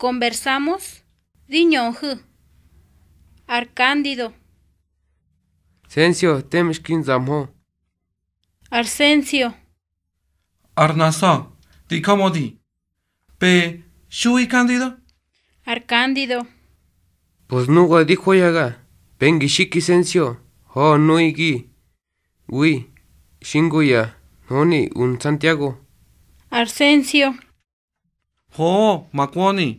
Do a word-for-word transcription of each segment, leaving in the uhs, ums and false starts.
Conversamos, di ñöhu̱. Ar Kandido. Sensio teme xki nza̱hmö. Ar Sensio. Ar Nasa̱, di Kamödi. Pe xui, Kandido? Ar Kandido. Pues nuwa di joyaga, pengi xiki Sensio, hö nui gi ꞌbu̱i, xi ngu ya nhöni u Nsantiago. Ar Sensio. Hö, ma kwöni.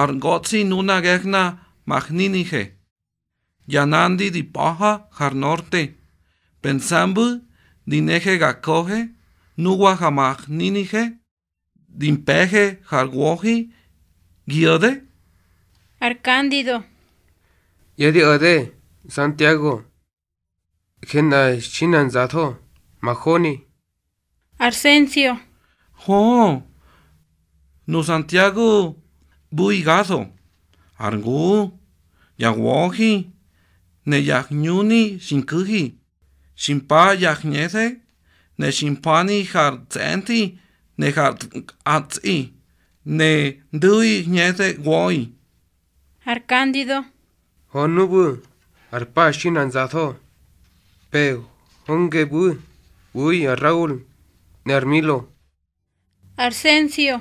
Ar ngötsi nuna gehna ma hninihe. Ya nandi di pa̱ha har norte. Pensambui di nehe ga köhe, nuwa ha ma hninihe, di mpe̱he har wohi, gi o̱de? Ar Kandido. Ya di o̱de, Santiago. Je nꞌa xi na nzatho, majöni. Ar Sensio. Hö, nu Santiago ꞌbu̱i gatho, ar ngu, ya wohi, ne ya hñuni xi nku̱hi, xi mpa ya hñethe, ne xi mfani har tsꞌe̱nthi ne har kꞌatsꞌi, ne ndu̱i hñethe woꞌi. Ar Kandido. Hö nuꞌu̱ ar pa xi na nzatho, pe honge ꞌbu̱, ꞌbu̱i ar Raul ne ar Milo. Ar Sensio.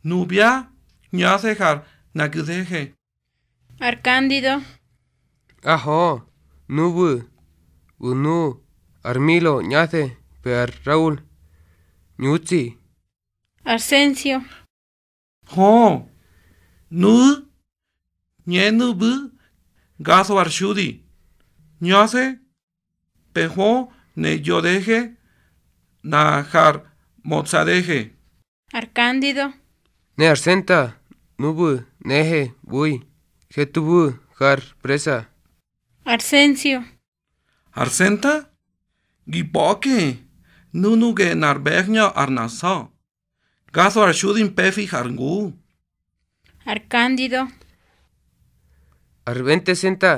Nubia hñase̱ har nagu̱dehe. Ar Kandido. Ahö, nuꞌu̱, ꞌbu̱ nu ar Milo ꞌñathe pe ar Raul ꞌñutsi. Ar Sensio. Hö, nuꞌu̱, ñenu̱ ꞌbu̱ gatho ar xudi. Ñöse̱ pe hö ne yodehe na har motsadehe. Ar Kandido. Ne ar Senta, nuꞌu̱ nꞌehe ꞌbu̱i, je tubu̱ har presa. Ar Sensio. Ar Senta, gi pa̱ꞌke, nunuge nꞌar ꞌbe̱hñö ar Nasa̱. Gatho ar xudi mpe̱fi har ngu. Ar Kandido. Ar bente Senta,